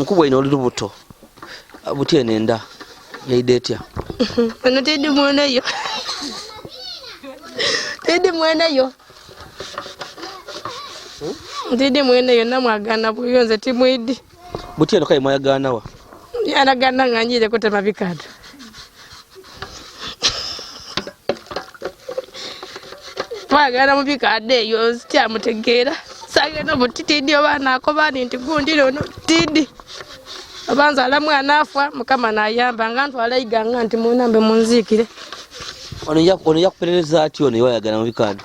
Nkubwaine oli lubuto buti eno enda yaidha etya? Ono tidi mweneyo. Tidi mweneyo. Tidi mweneyo namwagana bweyo nze timwidi. Buti eno kale mwayagaana wa? Yanagana nga njiire kutema bikado. Twagala mu bikado eyo sikyamutegeera. Sagenda buti tidi oba nakoba ni nti gundi ono tidi. Oba nzala mwana afa Mukama nayamba nga ntwala eiganga nti munambe munziikire. Ono ono yakuperereza atya ono yewayagana mu bikado?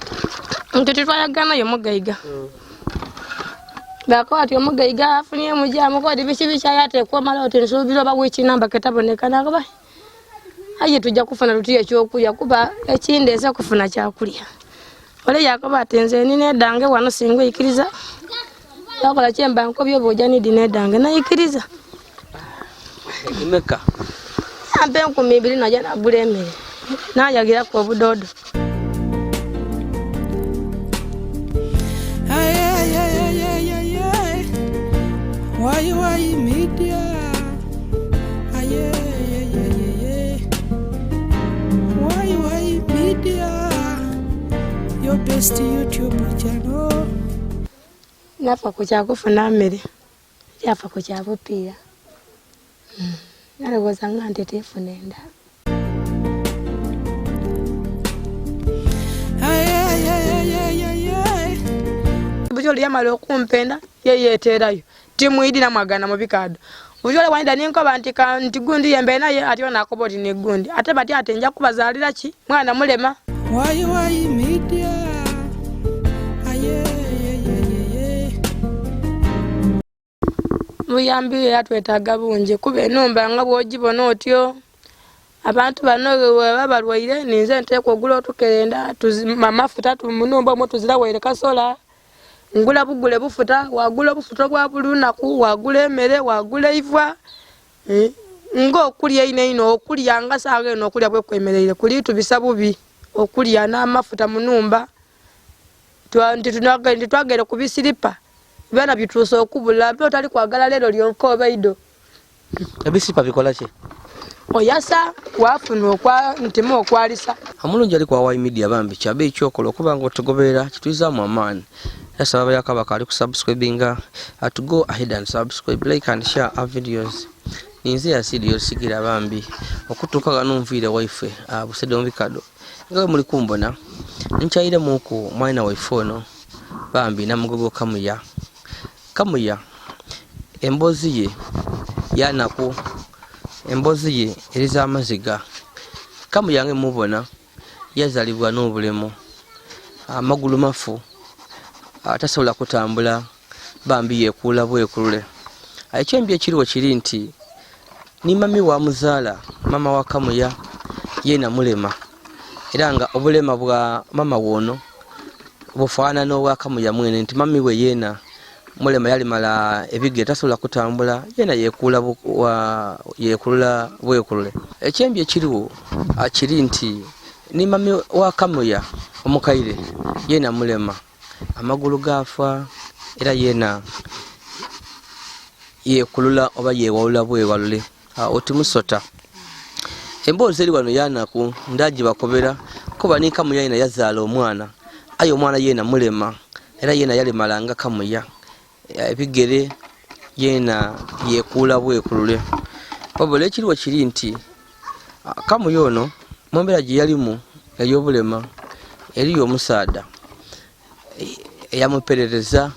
Nti titwayaganayo mugaiga. Bakoba ati omugaiga afunye mujamu kodi biki biki aye ateekwa omala oti nsuubira oba wiiki namba ketaboneka nakoba aye tujja kufuna tuti ekyokulya kuba ekindeese kufuna kyakulya. Ole yakoba ati nze nina edange wano singa oikiriza yakola kyemba nkobye oba oja nidi nedange naikiriza. Emeka? Yampa 2000 naja nagula emere nayagiraku obudodo. Why media? Aye, aye, aye, aye. Why media? Your best YouTube channel. Nafa ku kyakufuna mmere, kyafa ku kya bupiira. Nalowooza nga nti teefuna enda. Aye, aye, aye, aye, aye. Buti oli yamala okumpenda ye yeteerayo timwidi namwagana mu bikado. Buti ole wanida ninkoba nti ka nti gundi yembe naye ati ono akoba oti ni gundi ate bati ate nja kubazaalira ki mwana mulema. Why media? Aye, aye, aye, aye. Buyambi era twetaaga bungi kuba enhumba nga bwogibona otyo abantu bano bwebaba balwaire ninze nteekwa ogula otukerenda amafuta munhumba omwo tuzira waire kasola ngula bugule bufuta wagula obufuta obwa buli lunaku wagula emere wagula eiva nga okulya einho einho okulya nga saagha eno okulya bwekwemereire kuli tubisa bubi okulya n'amafuta mu nhumba nti twagere ku bisiripa byona bituuse okubula mpe otali kwagala leero lyonka oba ido. Ebisipa bikola ki? Oyasa wafuna okwa ntimu okwalisa. Omulungi ali kwa Y Media bambi kyabe ekyokola okuba nga otugoberera kitwizaamu amaani. Era saba abayaka bakaali kusubscribinga to go ahead and subscribe, like and share our videos. Ninze Yasidi Yosigira bambi okutuuka ghano nviire waife Busedde mu bikado. Nga bwe muli kumbona nkyairemuku mwaina waife ono bambi Namugogo Kamuya. Kamuya emboozi ye yanaku, emboozi ye eriza amaziga. Kamuya nga mubona yazalibwa n'obulemu, amagulu mafu, tasobola kutambula bambi yekuula bwekulule. Ekyembi ekiriwo kiri nti ni mami wa muzaala, mama wa Kamuya yena mulema, era nga obulema bwa mama wono bufanana obwa Kamuya mwene nti mami we yena mulema, yalimala ebigere tasobola kutambula yena yekulula bwekulule. Ekyembi ekiriwo kiri nti ni mami wa Kamuya omukaire yena mulema, amagulu gaafa era yena yekulula oba yewalula bwewalule oti musota. Emboozi eri wano yanaku ndagibakobera kuba ni Kamuya yena yazaala omwana, aye omwana yena mulema era yena yalemala nga Kamuya ebigere yena yekuula bwekulule. Wabula ekiriwo kiri nti Kamuya ono mu mbeera gye yalimu ey'obulema eriyo omusaadha eyamuperereza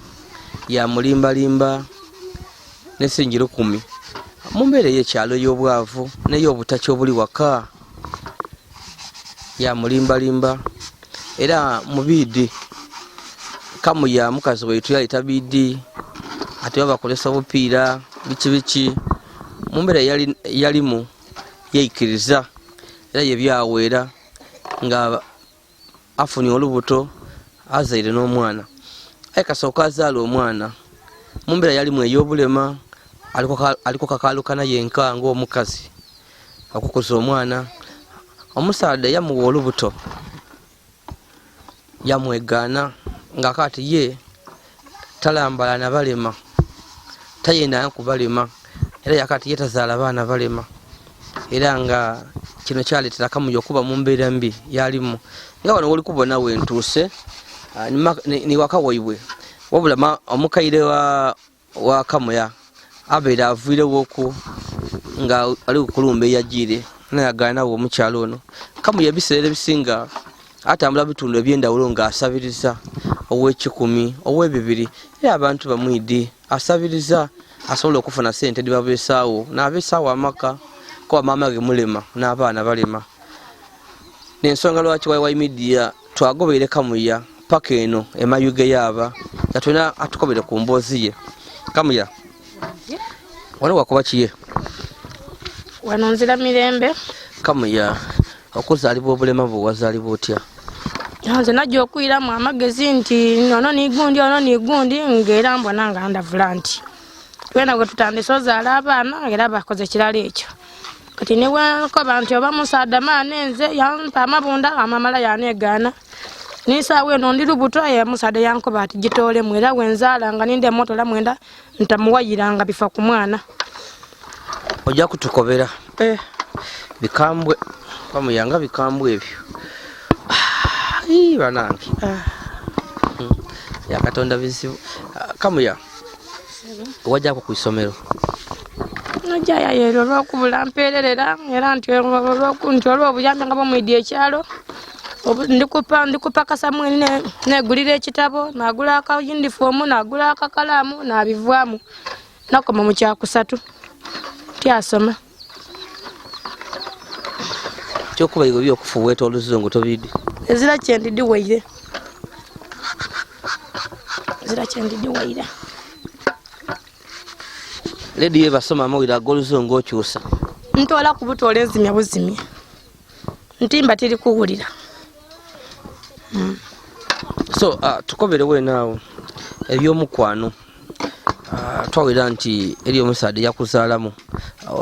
yamulimbalimba n'esiringi 10 mu mbeera ey'ekyalo ey'obwavu n'ey'obutaki obuli waka, yamulimbalimba era mubiidi Kamuya mukazi waitu yali tabiidi ati babakozesa obupiira biki biki. Mu mbeera yalimu yaikiriza era ye byaweera nga afunye olubuto azaire n'omwana. Aye kasooka azaala omwana mu mbeera yalimu ey'obulema aliko kakalukana yenka ng'omukazi okukuza omwana. Omusaadha yamuwa olubuto yamwegaana nga kaati ye talambala na balema, tayenda kubalema. Era yakati ye tazaala baana balema, era nga kino kyaleetera Kamuya okuba mu mbeera mbi yalimu. Nga wano woli kubona wentuuse ni waka waibwe, wabula omukaire wa Kamuya abeera aviirewoku nga ali kukulumba eyagiire nayagaana wo omukyalo ono. Kamuya ebiseera ebisinga atambula bitundu ebyendawulo nga asabiriza ow'ekikumi, ow'ebibiri, era abantu bamwidi asabiriza asobola okufuna sente dhibabeesaawo n'abeesaawo amaka, kuba maama ge mulema n'abaana balema. N'ensonga lwaki YY Media twagobeire Kamuya paka eno emayuge yaaba nga tulina atukobere ku mboozi ye. Kamuya, wano wakuba kiye? Wano nzira mirembe. Kamuya, okuzaalibwa obulema bwe wazaalibwa otya? Nze najja okwiramu amagezi nti ono ni gundi, ono ni gundi, ng'era mbona nga ndavula nti twena bwe tutandise ozaala abaana era bakoze kirala ekyo. Kati ne bwenkoba nti oba musaadha maane nze yampa amabunda amamala yaneegaana. N'esaawa eno ndi lubuto aye omusaadha yankoba ati gitoolemu, era bwenzaala nga ninda emotola mwenda ntamuwayiranga bifa ku mwana. Ojja kutukobera bikambwe Kamuya, nga bikambwe ebyo. Banange ya Katonda bizibu. Kamuya, wajjako ku isomero? Najjayo ero olw'okubula mpeererera, era nti olw'obuyambi nga bwomwidi ekyalo ndikupakasa mwene negulira ekitabo, nagula aka yunifoomu, nagula akakalaamu, nabivaamu. Nakoma mu kyakusatu tyasoma. Kyokuba iwe ebyokufuweeta oluzungu tobidi? Ezira kyendidi waire, ezira kyendidi waire. Lediyo ebasoma amawulire ag'oluzungu okyusa? Ntoola kubutoola enzimya buzimya, ntimba tiri kuwulira. So tukobere wenaawo ebyomukwano. Twawulira nti eri omusaadha yakuzaalamu,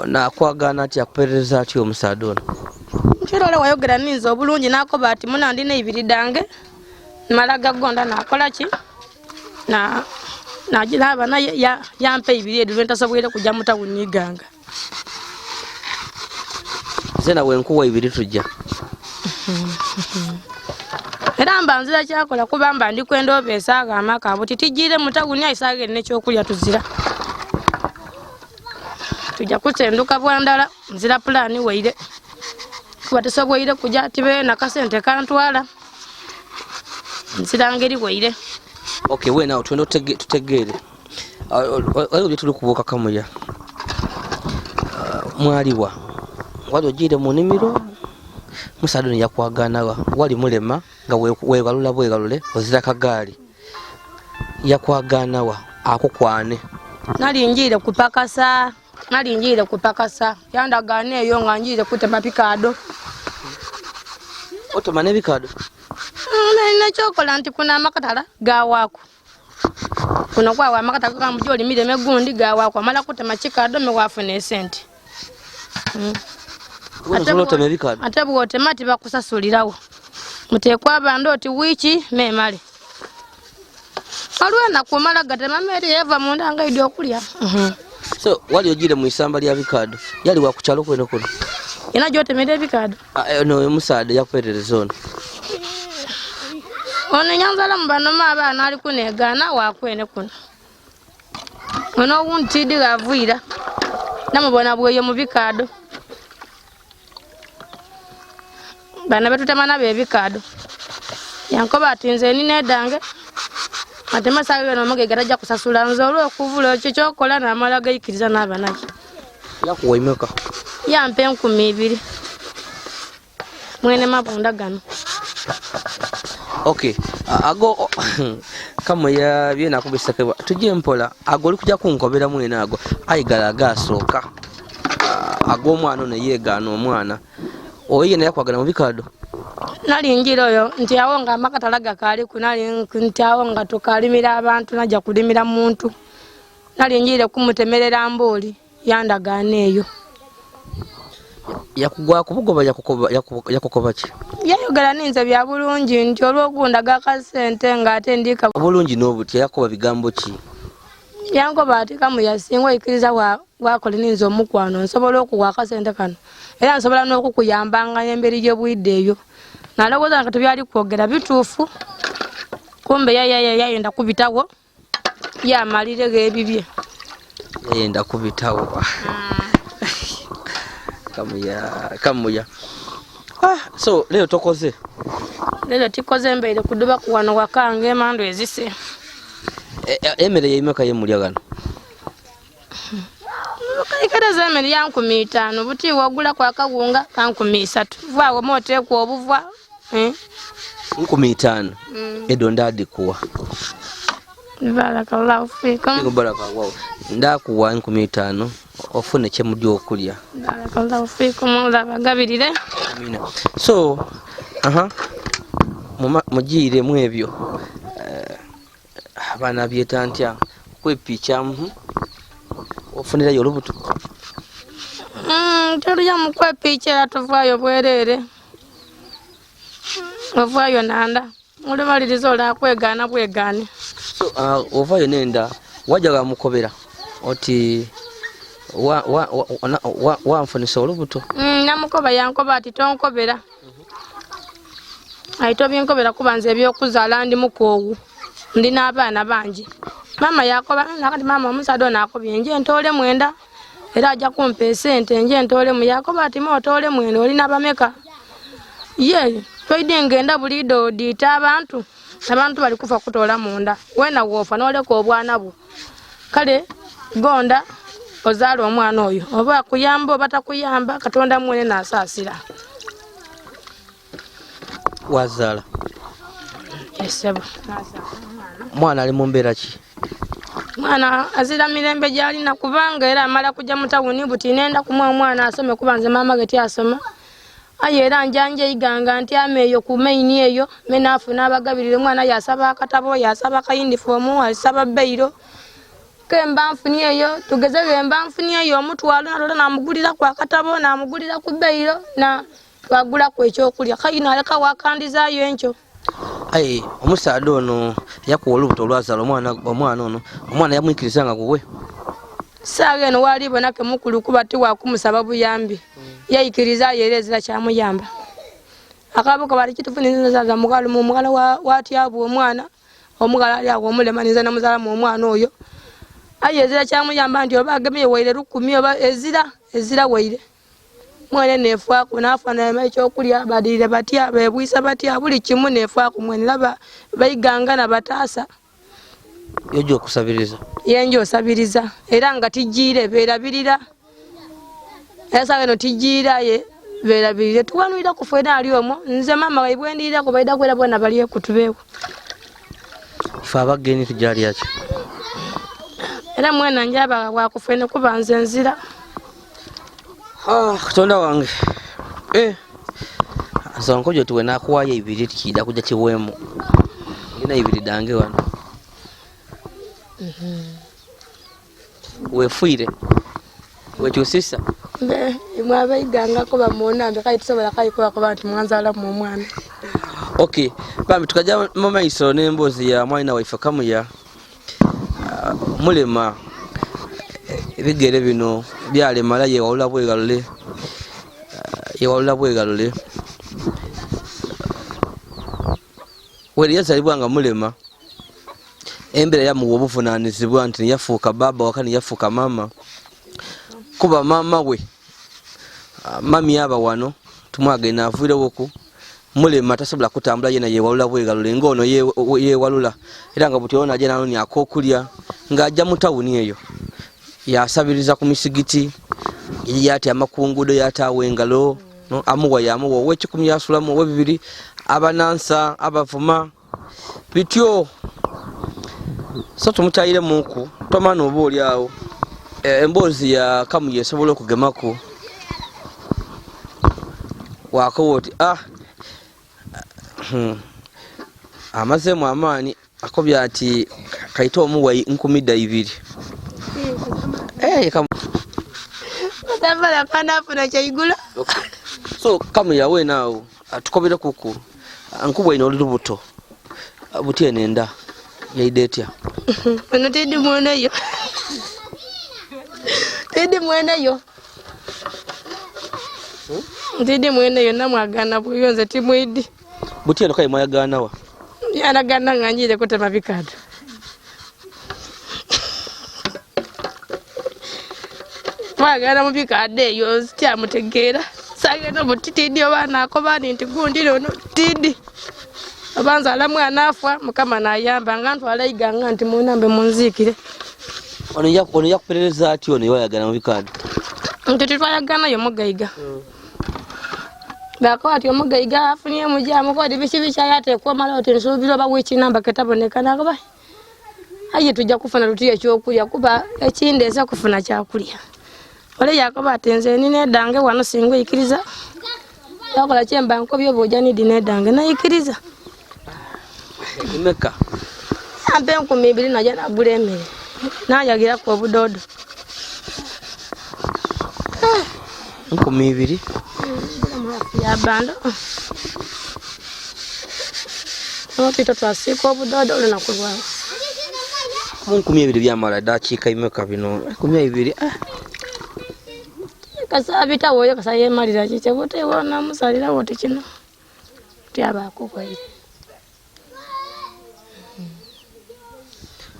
nakwagaana atya, akuperereza atya omusaadha ono? Ntera ole wayogera ninze obulungi nakoba ati muna ndina ibiri dange, mala gagonda nakola ki naba naye yampa ibiri edho lwentasoboire kujja mu tawuni iganga. Nze nawe nkuwa ibiri tujja. Era mba nzira kyakola kuba mba ndi kwenda obeesaaga amaka abo titijiire mu tawuni aye saaga erina ekyokulya tuzira. Tujja kusenduka bwandala nzira pulaani waire kuba tusoboire kujja tibe nakasente kantwala nzira ngeri waire. Okay, wenawo twenda tutegeere waliwo bye tuli kubuuka. Kamuya, mwaliwa wali ogiire mu nimiro, musaadha ono yakwagaanawa? Wali mulema nga wegalula bwegalule ozira kagaali, yakwagaanawa akukwane? Nali njiire kupakasa, nali njiire kupakasa, yandagaana eyo nga njiire kutema bikaado. Otema n'ebikaado? Nalina ekyokola nti kuno amakatala gawaaku, kuno kwawa amakatala gambuja olimire emegundi gawaaku, amala kutema kikaado me wafuna esente. Otema ebikaado? Ate bwotema tibakusasulirawo, muteekwa abandi oti wiiki memale olwenaku omala gatema mere yeva munda nga idi okulya. So wali ogiire mu isamba lya bikaado, yali wa kukyalo kwene kuno? Yena gyotemera ebikaado. No omusaadha yakuperereza ono? Ono nyanzala mu banoma abaana ali kunegaana wakwene kuno. Ono owundi tidi gavwira namubona bweyo mu bikaado, bana betutema nabo ebikaado. Yankoba ati nze nina edange ate masaga gano omugaiga tajja kusasula nze olw'okubula ekyo kyokola namala gaikiriza n'aba naye. Yakuwa imeka? Yampa 2000 mwene mabunda gano. Okay, ago Kamuya byena kubisekebwa tujje mpola, ago oli kujja kunkobera mwene ago aye gala agasooka ag'omwana ono yeegaana omwana oyo yena yakwagala mu bikaado? Nali njira oyo nti awo nga amakatala gakaaliku, nali nti awo nga tukalimira abantu, najja kulimira muntu, nali njiire kumutemerera mbooli yandagaana eyo. Yakugwa kubugoba yakukoba ki? Yayogera ninze bya bulungi nti olw'okundaga akasente nga ate ndika obulungi n'obutya, yakuba bigambo ki? Yankoba ati Kamuya singa oikiriza wakola ninze omukwano nsobola okuwa akasente kano era nsobola n'okukuyambanga emberi gy'obwidde eyo. Nalowooza nga tebyali kwogera bituufu, kumbe yayenda kubitawo yamalirego ebibye. Yayenda kubitawo. Kamuya, Kamuya. So lero tokoze? Lero tikoze, mbeire kuduba kuwano wakange emandu ezise. Emere yeimeka yemulya gano? Kaikereza emere ya 50,000 buti wogula kwa kawunga ka 3,000. Vwawo moteekwa obuvwa. 50,000. Edo ndadikuwa. Barakallahu fikum. Barakallahu. Ndakuwa 50,000 ofune kyemulya okulya. Barakallahu fikum, Allah bagabirire. Amina. So, mugiire mu ebyo. Abaana byeta ntya kwepicha ofunirayo olubuto. Tolya mu kwepicha era tuvaayo bwerere. Ovaayo nanda. Mulimaliriza ola kwegaana bwegaane. So, ovaayo nenda wajja mukobera oti wanfunisa olubuto. Namukoba yankoba ati tonkobera. Ayi tobinkobera kuba nze ebyokuzaala ndi mukoowu. Ndi n'abaana bangi. Maama yakoba nakati maama omusaadde ono akobye nje ntoole mwenda era ajja kumpa esente nje ntoolemu. Yakoba ati ma otoole mwenda olina bameka? Ye toidde ngenda buliido odiita abantu. Abantu bali kufa kutoola munda. Weena woofa n'oleka obwana bwo. Kale gonda ozaala omwana oyo oba akuyamba oba takuyamba Katonda mwene n'asaasira. Wazaala? Esebo. Mwana ali mu mbeera ki? Mwana azira mirembe gy'alina kubanga era amala kujja mu tawuni buti nenda kumuwa omwana asome kuba nze maama ge tyasoma. Aye era njanja eiganga ntyama eyo ku maini eyo me naafuna abagabirire omwana yasaba akatabo yasaba akayinifoomu asaba bbeiro. Kemba nfunye eyo tugeze kemba nfunye eyo omutwalo natola namuguliraku akatabo namugulira ku bbeiro na twagulaku ekyokulya kayino aleka wakandizaayo enkyo. Aye omusaadde ono yakuwa olubuto olwazaala omwana ono omwana yamwikiriza nga guwe. Saawa eno waali bonake mukulu kuba tiwakumusaba buyambi. Yayikiriza era ezira kyamuyamba. Akabuka bali kitufuniriza mugalo mu mugalo watyabwa omwana omugalo ali awo omulema ninza namuzaalamu omwana oyo. Aye ezira kyamuyamba nti oba agemye waire 10 oba ezira waire. Mwene neefaaku naafaanana ekyokulya badirire batya beebwisa batya buli kimu neefaaku mwene laba baigangana bataasa. Yojja okusabiriza? Yenja osabiriza era nga tijiire beerabirira. Era saawa eno tijiira ye beerabirire tuwanwira ku ffena ali omwo nze maama waibwe ndiirako baida kwera bona balye kutubeewo. Ffe abagenyi tujalya ki? Era mwena njaba bwakufene kuba nze nzira. Katonda wange. Nze nkojo tuwe nakuwaayo ibiri tikida kujja kiweemu. Ndina ibiri dange wano. Weefuire. Wekyusisa. Mwe abaigangako bamuonambe kale tusobola kale kuba nti mwanzaalamu omwana. Okay, bambi tukajja mu maiso n'emboozi ya mwana waife Kamuya. Mulema ebigere bino byalemala yewalula bwegalule. Yewalula bwegalule. Weri yazaalibwa nga mulema. Embeera yamuwa obuvunaanyizibwa nti yafuuka baaba waka neyafuuka maama. Kuba maama we mami aba wano tumwagenda avuirewoku mulema tasobola kutambula yena yewalula bwegalule ng'ono yewalula era nga buti ono ajja nanoonya ak'okulya ng'ajja mu tawuni eyo yasabiriza ku misigiti yatyama ku nguudo yataawa engalo amuwa yamuwa ow'ekikumi yasulamu ow'ebibiri abanansa abavuma bityo. So tumukyayiremuku tomana oba oli awo emboozi ya Kamuya esobola okugemaku wakowa oti amazeemu amaanyi akobya ati kaite omuwa 20,000. Batambala kanafuna kyaigula. So Kamuya weena awo atukobere kuku nkubwa ino oli lubuto buti eno enda. Yaidha etya? Ono tidi mweneyo. Tidi mweneyo. Tidi mweneyo namwagana bweyo nze timwidi. Buti eno kale mwayagaana wa? Yanagana nga njiire kutema bikado. Twagala mu bikado eyo sityamutegeera. Sagenda buti tidi oba nakoba nti gundi ono tidi. Oba nzaala mwana afa Mukama nayamba nga ntwala iganga nti munambe munziikire. Ono yakuperereza atya ono yewayagana mu bikado? Nti titwayagana yo mugaiga. Bakoba ati omugaiga afunye mujamu kodi biki biki aye omala oti nsuubira oba wiiki namba ketaboneka nakoba aye tujja kufuna tuti ekyokulya kuba ekindeese kufuna kyakulya. Ole yakoba ati nze nina edange wano singa oyikiriza yakola kyemba nkobye oba ojja nidi n'edange nayikiriza. Imeka? Ampa 2000 najja nagula emmere nayagiraku obudodo. 2000? Ya bando. Otwito twasiika obudodo olunaku lwawe. Mu 2000 byamala dakiika imeka bino? 2000 Kasa bitawo oyo kasa yemalira kikye buteewo namusalirawo oti kino tyabaako bwaire.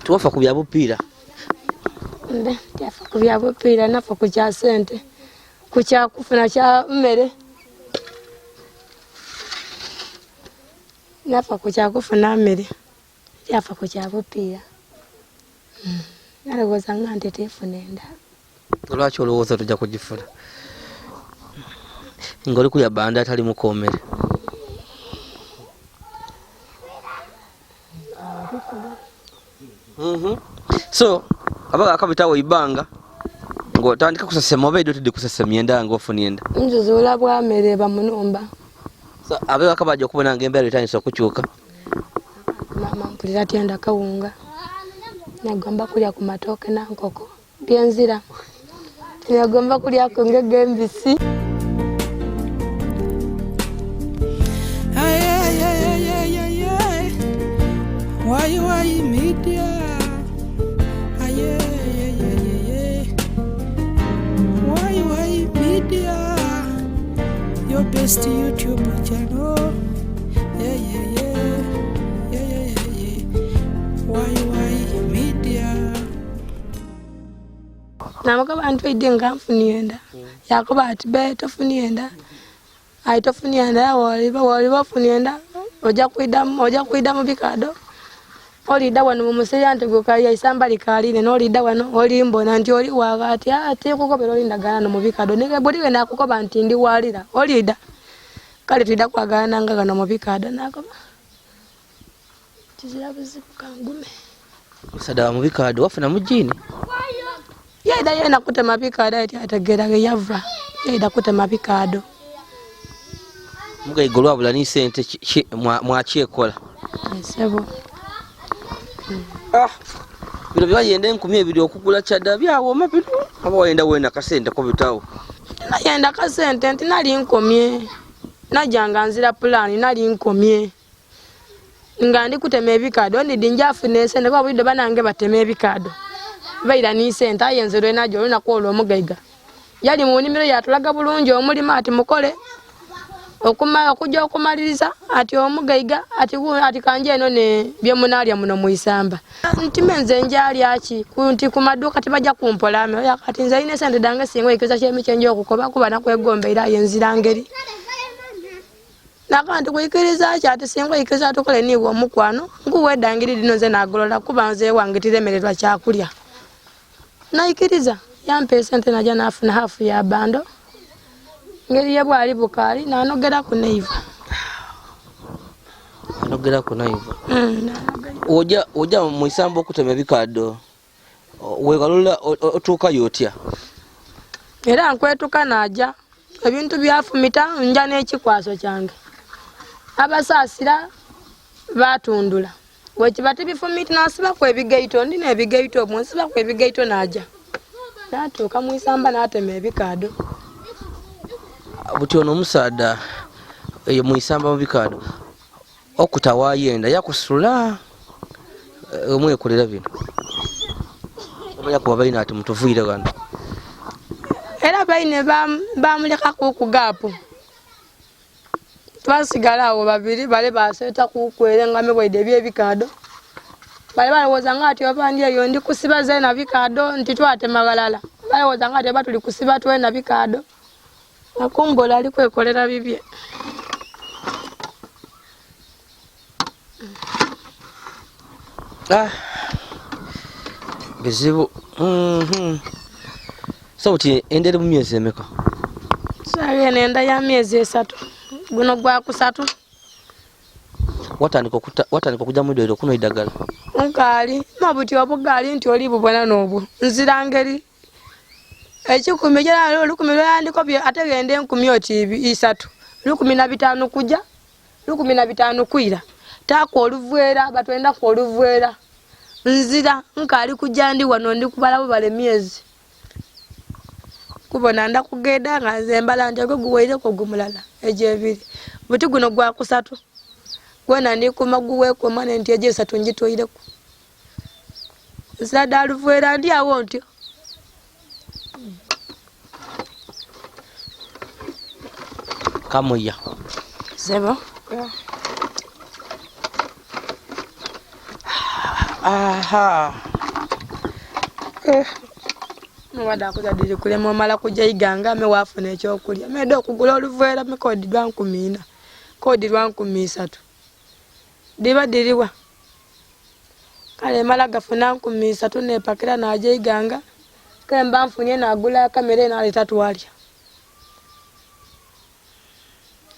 Tiwafa ku bya bupiira? Mbe tyafa ku bya bupiira, nafa ku kya sente, ku kya kufuna kya mmere. Nafa ku kya kufuna mmere, tyafa ku kya bupiira. Nalowooza nga nti teefuna enda. Lwaki olowooza tujja kugifuna? Ng'oli kulya banda atali mukoomere. So abaga akabitawo ibanga ng'otandika kusesema oba iddo tiddi kusesemya enda ng'ofunye enda? Nzuzuula bwa mmere bamunumba. So abewaka bajja okubona ng'embeera etandise okukyuka. Maama mpulira tyenda kawunga. Nagomba kulya ku matooke na nkoko byenzira. Nagomba kulya ku ngege embisi. Aye, aye, aye, aye, aye, aye. Why, why, media? Aye, aye, aye, aye. Why, why, media? Your best YouTube channel. Yeah, yeah, yeah. Yeah, yeah, yeah, yeah. Why, why, media? Namukoba nti oidde nga nfunye enda. Yakoba ati be tofunye enda. Aye tofunye enda woliba ofunye enda ojja kwida mu bikado. Olidda wano mu musiri anti gukaliya isamba likaline n'olidda wano olimbona nti oli waga ati ate kukobera olindagana no mu bikado. Nige buli we nakukoba nti ndi walira olidda. Kale twidda kwagana nga gano mu bikado nakoba. Kizira buzibu kangume. Musaada wa mu bikado wafuna mu jjiini? Yaida yena kutema bikado ati ategeera ge yava. Yaida kutema bikado. Mugaiga olwabula ni sente mwakyekola. Esebo. Bino byayenda 2000 okugula kyadda byawooma bino oba wayenda wena kasente ko bitawo? Nayenda kasente nti nali nkomye. Najjanga nzira pulaani nali nkomye. Nga ndi kutema ebikado ndidi njafuna esente kuba bulidde banange batema ebikado. Baira ni sente aye nze lwe najja olunaku olwo omugaiga. Yali mu nnimiro yatulaga bulungi omulimu ati mukole. Okujja okumaliriza ati omugaiga ati kanje eno ne bye munaalya muno mu isamba. Nti nze njalya ki nti ku maduuka tebajja kumpola ame. Kati nze alina esente dange singa ekisa ky'emikye okukoba kuba nakwegomba era aye nzira ngeri. Naka nti kuyikiriza ki ati singa oyikiriza tukole niiwe omukwano nkuwa edangiri lino nze nagolola kuba nze wange tiremererwa kyakulya. Nayikiriza yampa esente najja nafuna hafu ya bando. Ngeri ye bwali bukaali nanogera ku neiva. Anogera ku neiva. Ojja mu isamba okutema ebikado wegalula otuukayo otya? Era nkwetuka najja ebintu byafumita nja n'ekikwaso kyange. Abasaasira batundula. Wekiba tebifumita nasibaku ebigaito ndina ebigaito obwo nsibaku ebigaito najja. Natuuka mu isamba n'atema ebikado. Buti ono omusaada eyo mu isamba mu bikado okutawayenda yakusula Omwekolera bino oba yakuba baine ati mutuviire ghano? Era baine bamulekaku ku gaapu. Twasigala agho babiri bale baseeta kuku ere nga me bwaidha eby'ebikaadho. Bale balowooza nga ati oba ndi eyo ndi kusiba zeena bikaadho nti twatema ghalala. Balowooza nga ati oba tuli kusiba twena bikaadho. Nga kumbe ole ali kwekolera bibye. Ah, bizibu. So buti enda eri mu myezi emeka? Sawa eno enda ya myezi 3, guno gwa kusatu. Watandika okuja mu idwaire okunwa eidagala? Nkaali, ma buti obugaali nti oli bubona n'obwo. Nzira ngeri ekikumi kyera olukumi lweyandikobye ate ghenda enkumi oti 3, 15 kuja, 15 kwira. Taaku oluvwera, batwendaku oluvwera. Nzira nkaali kuja ndi wano ndi kubala bubale myezi. Kubona nda kugenda nga nze mbala nti ogwo guweireku ogwo mulala, egyo ebiri. Buti guno gwa kusatu. Gwena ndi kuuma guweeku omane nti egyo 3 ngitweireku. Nzira dha luvwera ndi agho ntyo. Kamuya. Sebo. Aha. Mubadde akuza diri kulema omala kujja iganga me wafuna ekyokulya. Mede okugula oluvwera me kodi lwa 4,000. Kodi lwa 3,000. Diba diriwa. Kale mala gafuna 3,000 nepakira naja iganga. Kemba nfunye nagula kamere naleta twalya.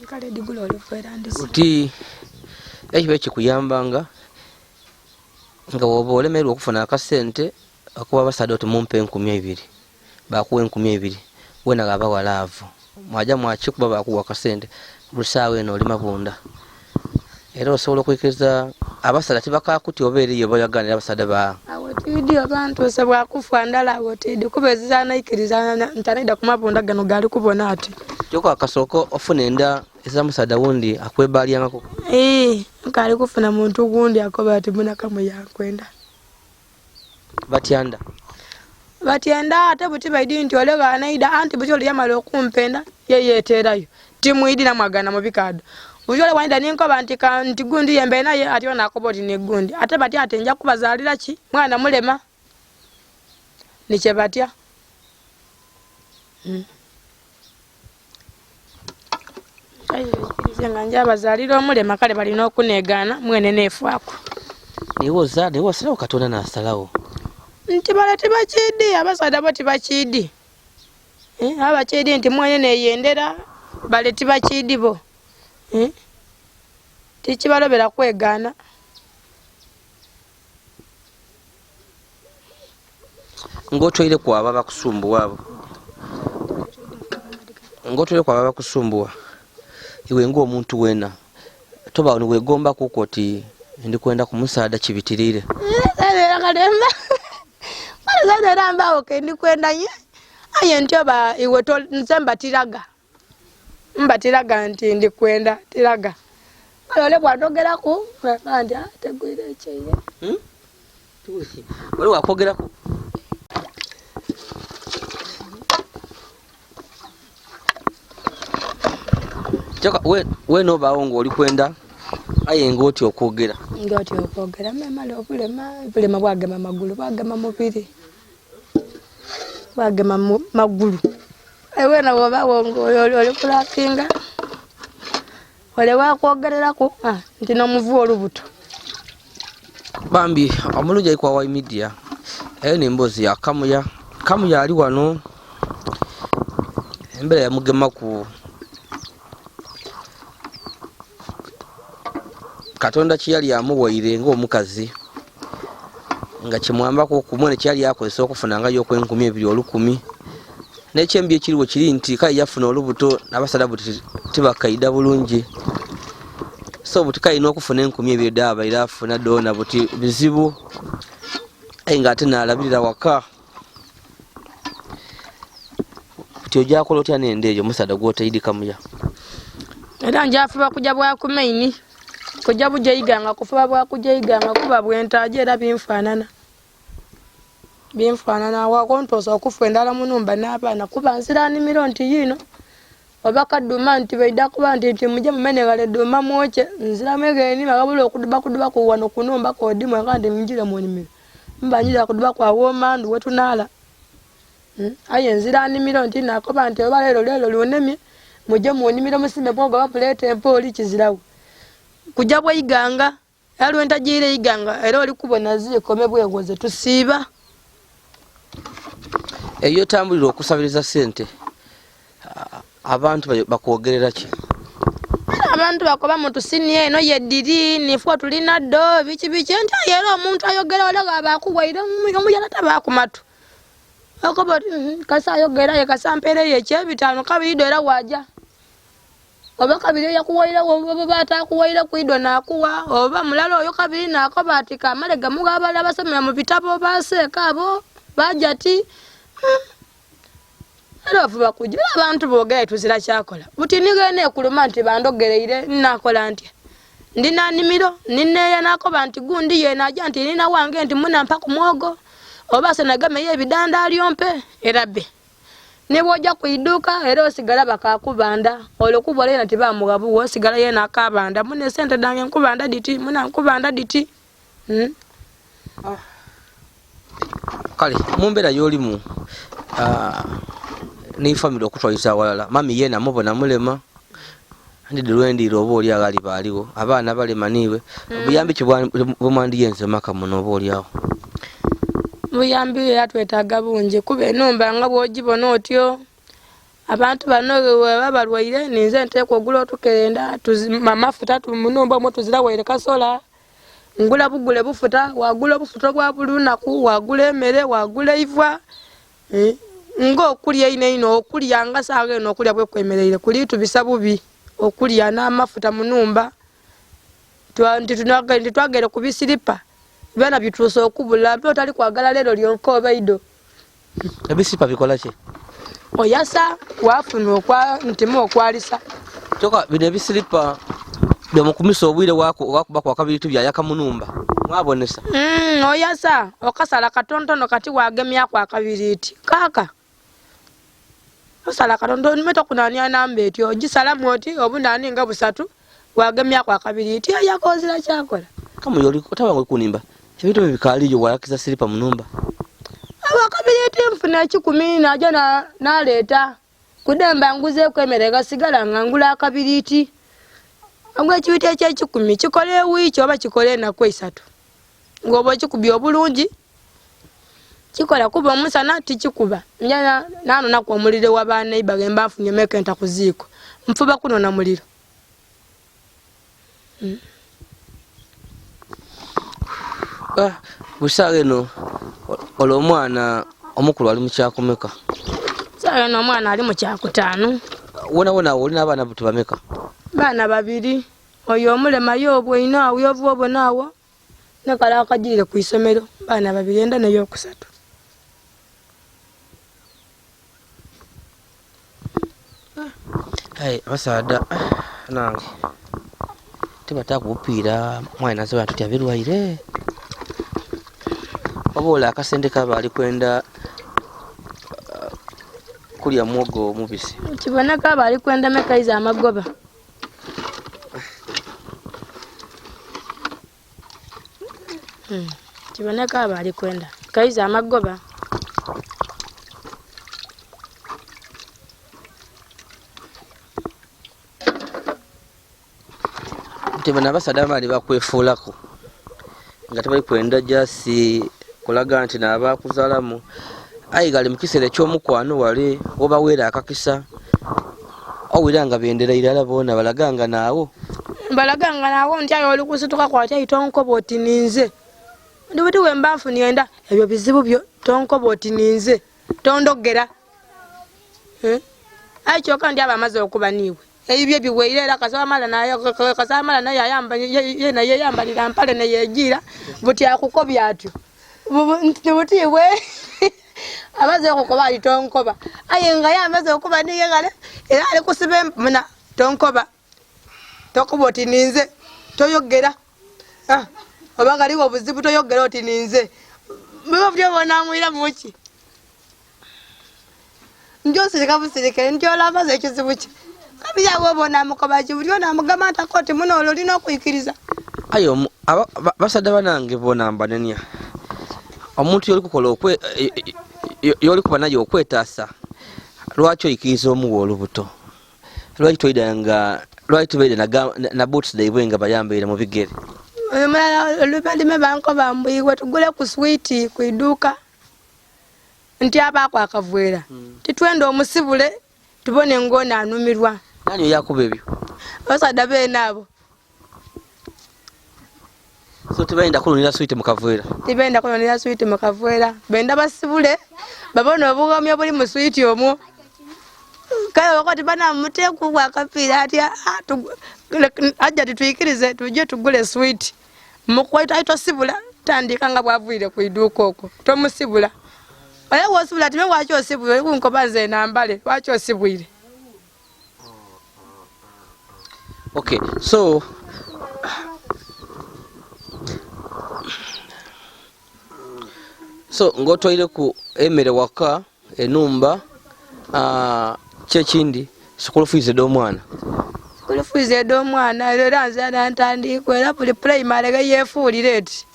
Kale digula oluvwera ndisi. Uti ekiba ekikuyambanga nga woba olemerwa okufuna akasente okuba abasaadha oti mumpe 2,000 bakuwa 2,000 wena gaba walaavu mwaja mwakikuba bakuwa akasente buli saawa eno oli mabunda. Era osobola okwikiriza abasaadha tibakakutya oba eriyo bayaganira abasaadha ba awo tiidi oba ntuuse bwakufa ndala awo tiidi kuba eziza naikiriza ntanaida ku mabunda gano gali kubona ati. Kyokka akasooka ofuna enda eza musaadha wundi akwebalyangako. Nkaali kufuna muntu gundi akoba ati muna Kamuya nkwenda. Batyanda. Batyenda ate buti baidi nti ole ghanaida anti buti ole yamala okumpenda ye yeeterayo. Timwidi namwagana mu bikaado. Buti ole bwanaida ninkoba nti nti gundi yembe naye ati ona akoba oti ni gundi. Ate batya ati nja kubazaalira ki? Mwana mulema. Nikye batya. Aye nga nja abazaalira omulema kale balina okuneegaana mwene neefaako. Niwe ozaala, niwe osalawo Katonda n'asalawo. Nti bale tibakiidi, abasaadha bo tibakiidi. Abakiidi nti mwene neyendera, bale tibakiidi bo. Tikibalobera kwegaana. Ng'otweire ku abo abakusumbuwa abo. Ng'otweire ku abo abakusumbuwa. Iwe ng'omuntu wena toba niwegomba kuko oti ndi kwenda ku musaadha kibitiriire. Kale era mbaawo ke ndi kwenda nye. Aye nti oba iwe nze mba tiraga. Mba tiraga nti ndi kwenda tiraga. Kale ole bw'atogeraku nti tegwire ekyeire. Ole wakwogeraku. Kyokka we n'obaawo ng'oli kwenda aye ng'oti okwogera. Ng'oti okwogera memale obulema, obulema bwagema magulu, bwagema mubiri. Bwagema magulu. Aye wena bw'obaawo ng'oli kulakinga ole wakwogereraku nti n'omuvu olubuto. Bambi omulungi ali kwa Y Media eyo n'emboozi ya Kamuya. Kamuya ali wano embeera yamugemaku Katonda kye yali amuwaire ng'omukazi nga kimwambaku okumwene kye yali akozesa okufunangayo okw'enkumi ebiri olukumi. N'ekyembi ekiriwo kiri nti kale yafuna olubuto n'abasaadha buti tibakaida bulungi. So buti kalina okufuna 2,000 dh'abaire afuna dhoona buti bizibu aye ng'ate n'alabirira waka. Buti ojja kola otya n'enda eyo omusaadha gw'otaidi Kamuya? Era nja fuba kuja bwa kumaini. Kujja buja Iganga kufuba bwa kuja Iganga kuba bwentaja era binfaanana. Binfaanana awako ntuuse okufa endala mu numba n'abaana kuba nzira nnimiro nti yiino oba kaduma nti baida kuba nti nti muje mumene ghale duma mwokye nziramu eghenima ghabula okudubakudubaku wano ku numba kodi mwenka nti mujire mu nnimiro mba njira kuduba kwa womandu wetunaala. Aye nzira nnimiro nti nakoba nti oba leero leero lunemye muje mu nnimiro musime mwogo oba muleete empooli kizirawo. Kuja bwa Iganga era lwentajiire Iganga era oli kubona ziikome bwegoze tusiiba. Eyo otambulira okusabiriza sente abantu bakwogerera ki? Abantu bakoba mu tusini eno yediri nife tulina ddo biki biki nti aye era omuntu ayogera ole ghaba akuwaire omuyala taba ku matu. Akoba oti kasa ayogera ye kasa mpeereyo ekyebitaano kabiri idho era waja. Oba kabiri eyakuwaire oba atakuwaire ku idho naakuwa oba mulala oyo kabiri naakoba ati kamale gamugha abale abasomera mu bitabo baseeka abo baja ti era ofuba kuja era abantu boogera tuzira kyakola. Buti ni ghene ekuluma nti bandogereire naakola ntya. Ndi na nnimiro nineeya naakoba nti gundi yeena aja nti nina wange nti munampa ku mwogo oba se nagameyo ebidandaali ompe era be. Ni bw'oja ku iduuka era osigala bakakubanda olwo kubola yena tibamugha bugha osigala yena akabanda muna esente dhange nkubanda dhiti muna nkubanda dhiti. Kale mu mbeera y'olimu ni famire okutwaliza awalala mami yena mubona mulema ndidhi lwendiire oba oli agho aliba aligho abaana balema niiwe buyambi ki bwemwandiyenze maka muno oba oli agho? Buyambi era twetaaga bungi kuba enhumba nga bw'ogibona otyo abantu bano bwebaba balwaire ninze nteekwa ogula otukerenda amafuta mu nhumba omwo tuzira waire kasola. Ngula bugule bufuta, wagula obufuta obwa buli lunaku, wagula emere, wagula eiva nga okulya einho einho okulya nga saagha eno okulya bwekwemereire kuli tubisa bubi okulya n'amafuta mu nhumba nti twagere ku bisiripa byona bituuse okubula mpe otali kwagala leero lyonka oba idho. Ebisipa bikola ki? Oyasa wafuna okwa ntimu okwalisa. Kyoka bino ebisiripa byemukumisa obwire wakubaku akabiritu byayaka mu numba mwabonesa. Oyasa okasala katontono kati wagemyaku akabiriti kaaka. Osala katontono me tokunania namba etyo ogisalamu oti obunani nga busatu wagemyaku akabiriti oyaka ozira kyakola. Kamuyo oli otabanga oli kunimba ebintu ebyo bikaaliyo wayakiza siripa mu numba. Akabiriti nfuna ekikumi naja naleeta kudemba nguzeeku emere gasigala nga ngula akabiriti. Agwo ekibiti eky'ekikumi kikola ewiiki oba kikola enaku eisatu. Ng'oba okikubye obulungi kikola kuba omusana tikikuba. Nja nanonaku omuliro ewa baneiba ghemba nfunye mekenta ku ziiko. Nfuba kunona muliro. Ku saawa eno olwo omwana omukulu ali mu kyakumeka? Saawa eno omwana ali mu kyakutaanu. Wona wona awo olina abaana buti bameka? Baana babiri. Oyo omulema ye obwoine awo yovuba obona awo ne kale akajiire ku isomero. Baana babiri enda n'eyokusatu. Aye abasaadha nange tibataaku bupiira mwanhinaze bantu tiyabirwaire. Oba ole akasente kaba ali kwenda kulya mwogo mubisi. Kiboneka aba ali kwenda mekaiza amagoba. Kiboneka aba ali kwenda kaiza amagoba. Nti bano abasaadha abandi bakwefuulaku nga tibali kwenda jasi kulaga nti naabakuzalamu aye gali mu kiseera eky'omukwano wale wobaweera akakisa owulira nga bendera irala boona balaga nga naawo. Balaga nga naawo nti aye oli kusituka kwati aye tonkoba oti ninze. Ndi buti wemba nfunye enda ebyo bizibu byo tonkoba oti ninze tondogera. Aye kyoka ndi aba amaze okuba niiwe. Ebibye biweire era kasamala naye yena yeyambalira mpale neyejiira buti akukobya atyo. Nti buti iwe amaze okukoba ali tonkoba. Aye nga ye amaze okuba niye ghale era ali kusiba muna tonkoba. Tokoba oti ninze. Toyogera. Ah, oba ghaligho obuzibu toyogera oti ninze. Bwe butyo bw'onaamwira mu ki? Nti osirika busirike nti ole amaze ekizibu kye. Kabiri agho oba onaamukoba ki? Buti onaamugamba nti oti muno ole olina okwikiriza. Aye basaadha banange bona mbanenia. Omuntu y'oli kukola okwe y'oli kuba naye okwetaasa, lwaki oikiriza omuwa olubuto? Lwaki toidha nga lwaki tibaidha na, na boots dhaibwe nga bayambaire mu bigere? Olumala oluvannyuma bankoba mbu iwe tugule ku swiiti ku iduuka nti abaaku akaveera titwenda omusibule tubone ng'ono anumirwa. Nani oyo akuba ebyo? Abasaadha beene abo. So tibayenda kununira swiiti mu kaveera? Tibenda kununira swiiti mu kaveera. Benda basibule babone obughomi obuli mu swiiti omwo. Kale wakati banamuteeku akapiira atya aja titwikirize tuje tugule swiiti. Mukwaita tosibula tandika nga bwavwire ku iduuka okwo tomusibula. Era bwosibula time lwaki osibwire oli kunkoba nze nambale lwaki osibwire? Okay, so ng'otwaireku emere waka enumba ki ekindi school fees edh'omwana? School fees edh'omwana era nze ntandiikwa era buli pulayimale gheyefuulira eti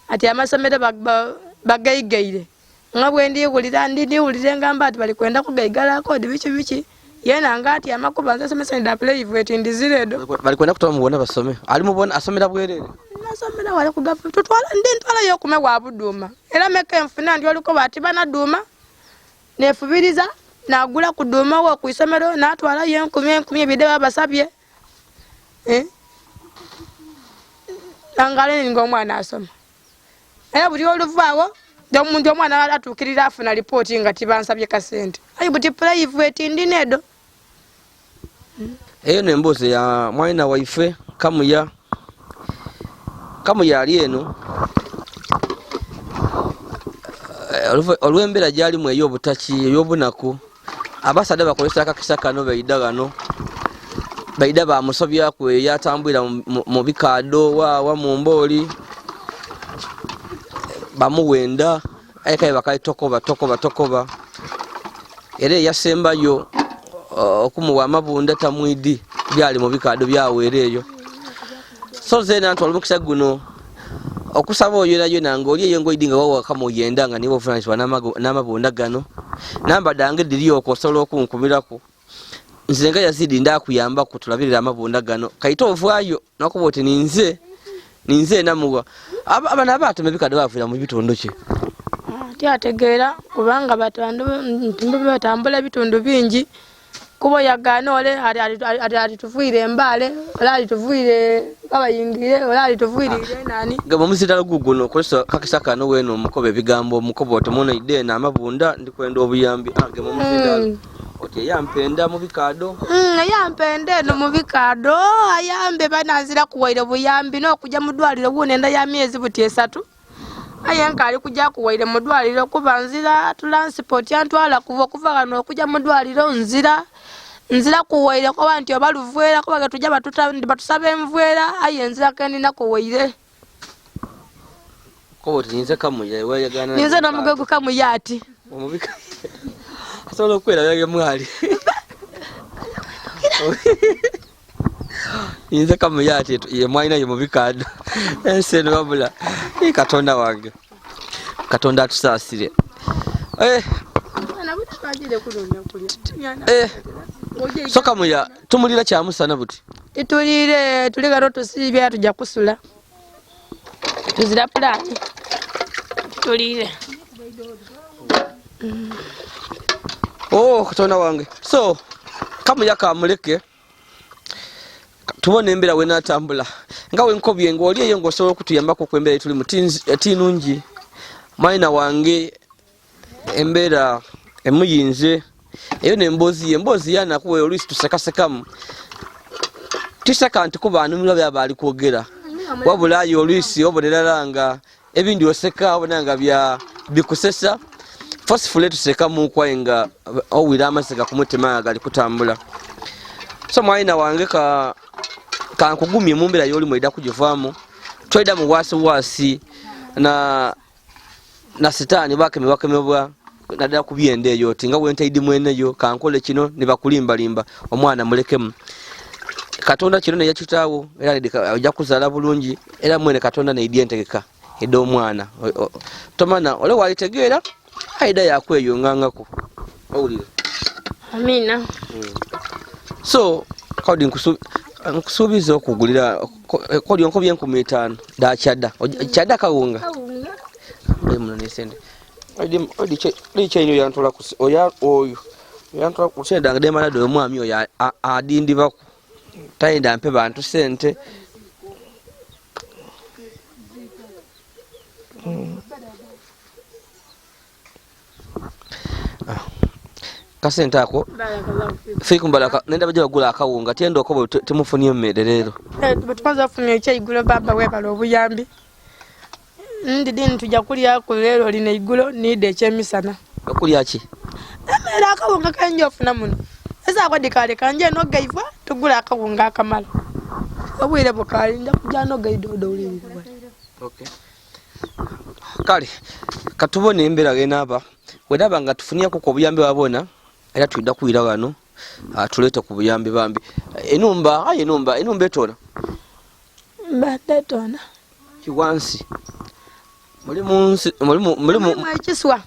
ati amasomero bagaigaire. Nga bwe ndi wulira ndi wulira engamba ati bali kwenda kugaigala kodi biki biki yena nga atyama kuba nze nsomesa dha pulaiveti ndizira edho. Bali kwenda kutwala mu bona basome. Ali mu bona asomera bwerere? Nasomera wale ku gavumenti tutwala ndi ntwalayo okume wa Buduuma era meka enfuna ndi olukoba ati bana duuma nefubiriza nagula ku duuma wo ku isomero natwalayo enkumi enkumi ebide babasabye eh? Nangale nga omwana asoma. Era buli oluvaagho omuntu omwana atuukirira afuna lipooti nga tibansabye kasente. Aye buti pulaiveti ndi n'edho. Eyo n'emboozi ya mwaina waife Kamuya. Kamuya ali eno olw'embeera gyalimu ey'obutaki, ey'obunaku. Abasaadha bakozesa akakisa kano baidha ghano, baidha bamusobyaku eyo yatambwira mu bikaadho wawa mu mbooli, bamuwa enda aye kale bakali tokoba tokoba tokoba. Era eyasembayo okumuwa amabunda tamwidhi byali mu bikaadho byaweera eyo. So zena ntwala omukisa guno okusaba oyo yonayona nga oli eyo ngoidi nga wawa Kamuya enda nga niwe ovunanyizibwa n'amabunda gano. Namba dhange dhiri okwo osobola okunkumiraku. Nze nga Yazidi ndakuyambaku tulabirire amabunda gano. Kaita ovaayo nokuba oti ninze ninze namuwa. Abano abatema ebikadde baviira mu bitundu ki? Tyategeera kubanga batambula ebitundu bingi. Kuba oyagaana ole alituvwire embaale, ole alituvwire kabayingire, ole alituvwirire nani. Gema omuzindalo guguno okozesa kakisa kano weena omukoba ebigambo omukoba oti muno idha eno amabunda ndi kwenda obuyambi. Gema omuzindalo oti eyampa enda mu bikaadho. Eyampa enda eno mu bikaadho ayambe bananzira kuwaire buyambi n'okuja mu dwaliro wuno enda ya myezi buti esatu. Aye nkaali kujaku waire mu dwaliro kuba nzira tulansipoti antwala kuva okuva ghano okuja mu dwaliro nzira. Nziraku waire koba nti oba luveera kuba ghetuja batusaba enveera aye nzira kendinaku waire. Koba oti ninze Kamuya weyagaana. Ninze n'omugogo Kamuya ati. Omubika asobola okwerabira bye mwali. Ninze Kamuya ati ye mwalina ye mubikaado. Ensi eno wabula Katonda wange. Katonda atusaasire. So Kamuya tumulira kyamusana buti. Titulire tuli ghano tusiibye tuja kusula. Tuzira pulaani. Tulire. Oh Katonda wange. So Kamuya kamuleke. Tubone embeera wenatambula nga wenkobye nga oli eyo nga osobola okutuyambaku ku embeera etulimu tinungi. Mwaina wange embeera emuyinze eyo nemboozi ye emboozi yanaku oluisi tusekasekamu tiseka nti kuba anumirwa byaba ali kwogera wabula aye oluisi obonerala nga ebindi oseka obona nga bya bikusesa forcefully tusekamu kwaye nga owira amasega ku mutima nga gali kutambula. So mwaina wange ka Kankugumye mu mbeera y'olimu oida kugivaamu. Toida mu wasiwasi na sitaani bakemebwa naddala ku byenda eyo oti nga wentaidi mweneyo kankole kino ne bakulimbalimba omwana mulekemu. Katonda kino ne yakitaawo era ojja kuzaala bulungi era mwene Katonda neidi entegeka ed'omwana. Tomana ole walitegeera aida yakweyongangako. Owulire? Amina. So kodi nkusuubiza okugulira kodi onkobye 5,000 da kyada. Kyada kawunga. Kawunga. Mbe muno nesente. Odi chaino yantola ku oya oyo. Yantola ku sente dange demala do omwami oyo adindibaku. Tayenda mpe bantu sente. Kasente ako fikum baraka nenda baje bagula akawunga tendo okobo temufunye mmere leero. Tumaze ofunye ekyeigulo baba webala obuyambi. Ndidi tujja kulya ku leero lino eigulo nidde ekyemisana. Okulya ki? Emmere akawunga kenja ofuna muno. Esaako dikale kanje nogaiva tugula akawunga akamala. Obwire bukaali nja kujja nogaidodo ulirira. Okay. Kale katubone embeera genaaba wedaba nga tufunyeeko ku obuyambi bwabona era twidda kuyira wano tuleete ku buyambi bambi. Enumba aye enumba etoona. Mbadde etoona. Kiwansi. Mulimu ekiswa.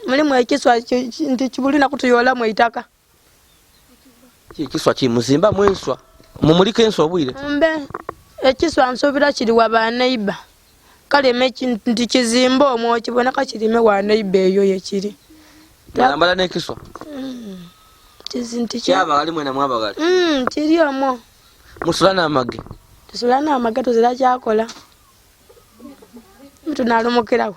Mulimu ekiswa nti kibulina kutuyolamu eitaka. Ekiswa kimuzimba mwenswa. Mumulika enswa obwire. Mbe ekiswa nsuubira kiri wa baneiba. Kale nti kizimba omwo kiboneka kirime wa neiba eyo yekiri. Mwambala n'ekiswa. Nti kyabagali mwena mwabagali. Kiri omwo. Musula n'amage. Tusula n'amage tuzira kyakola. Tunalumukirawo.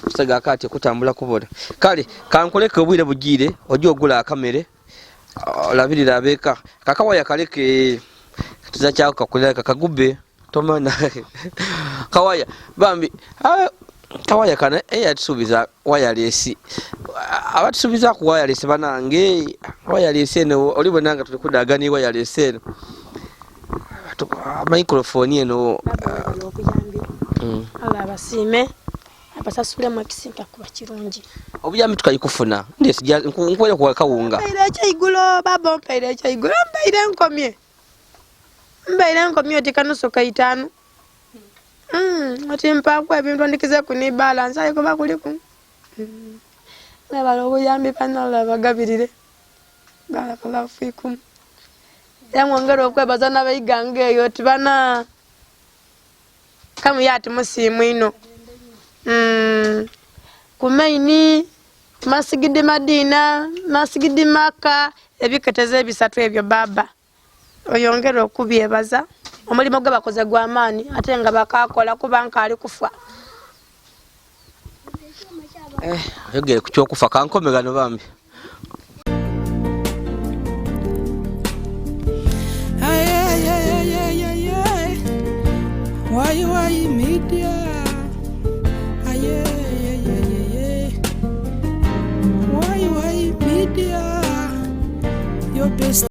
Kusega akati kutambula kubona. Kale kankuleke obwire bugiire ojje ogula akamere olabirira abeeka kakawaya kaleke tuza kyako kakulira kakagube tomana kawaya bambi kawaya kana eyatusuubiza wireless abatusuubiza ku wireless banange wireless eno oli bwenanga tuli kudagani wireless eno microphone eno Allah abasiime abasasulemu ekisinga kuba kirungi. Obuyambi tukayikufuna ndiye sija nkuwere kwa kawunga. Mbaire ekyeigulo baba mbaire ekyeigulo mbaire nkomye. Mbaire nkomye oti kanusu kaitaano. Oti mpaako ebintu ndikize ku ni balance aye kuba kuliku. Mwebale obuyambi bano Allah abagabirire. Barakallahu fikum. Era mwongere okwebaza n'abaiganga eyo oti bana kamu yati musiimu ino. Kumaini Masigidi Madina, Masigidi Maka, ebiketeze ebisatu ebyo baba. Oyongere okubyebaza. Omulimu gwe bakoze gwa maanyi ate nga bakakola kuba nkaali kufa. Oyogere ku kyokufa kankome gano bambi. Why media? Why media? Your best.